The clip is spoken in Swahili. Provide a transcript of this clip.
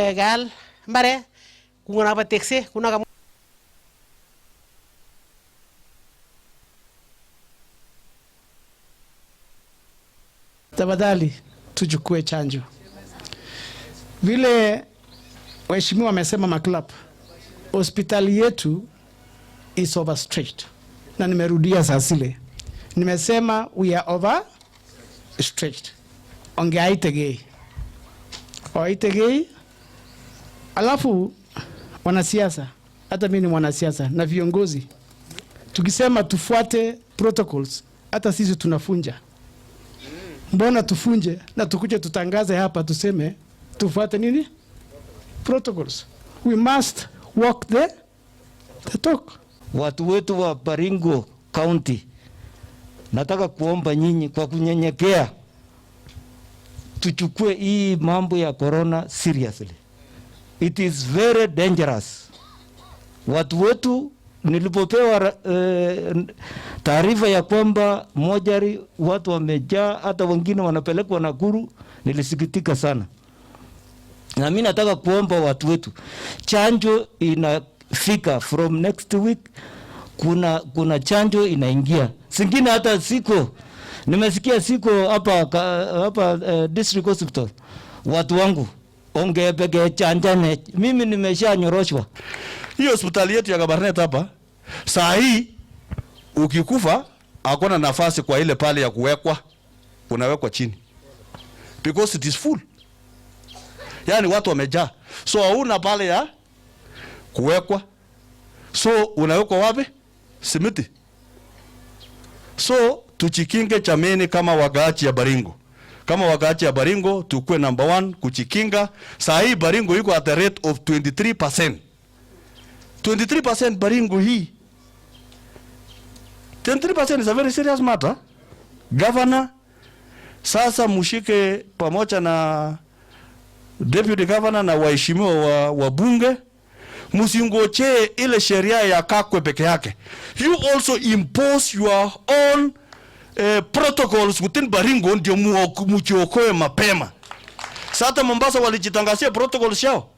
Keal mbaret kung'o bo tekset kuno. Tafadhali tuchukue chanjo. Vile waheshimiwa wamesema maklab, hospitali yetu is overstretched, na nimerudia saa zile nimesema we are overstretched. Ongeaitegei oitegei. Alafu wanasiasa, hata mimi ni mwanasiasa na viongozi, tukisema tufuate protocols, hata sisi tunafunja. Mbona tufunje na tukuje tutangaze hapa tuseme tufuate nini protocols? We must walk the talk. Watu wetu wa Baringo County, nataka kuomba nyinyi kwa kunyenyekea, tuchukue hii mambo ya corona seriously. It is very dangerous. Watu wetu, nilipopewa taarifa ya kwamba mojari watu wamejaa, hata wengine wanapelekwa Nakuru, nilisikitika sana. Na mimi nataka kuomba watu wetu, chanjo inafika from next week. Kuna chanjo inaingia, zingine hata siko nimesikia siko hapa hapa district hospital. Watu wangu ongebege chanjane, mimi nimeshanyoroshwa. Hii hospitali yetu ya Kabarnet hapa saa hii ukikufa hakuna nafasi kwa ile pale ya kuwekwa, unawekwa chini because it is full, yaani watu wamejaa, so hauna pale ya kuwekwa, so unawekwa wapi? Simiti. So tuchikinge chameni, kama wakaaji ya Baringo, kama wakaaji ya Baringo tukue number one kuchikinga. Saa hii Baringo iko at the rate of 23%. 23% Baringo hii. 23% is a very serious matter. Governor, sasa mushike pamoja na deputy governor na waheshimiwa wa bunge, msingochee ile sheria ya Kakwe peke yake. You also impose your own protocols within Baringo ndio muchiokoe mapema. Sasa Mombasa walijitangazia protocols yao.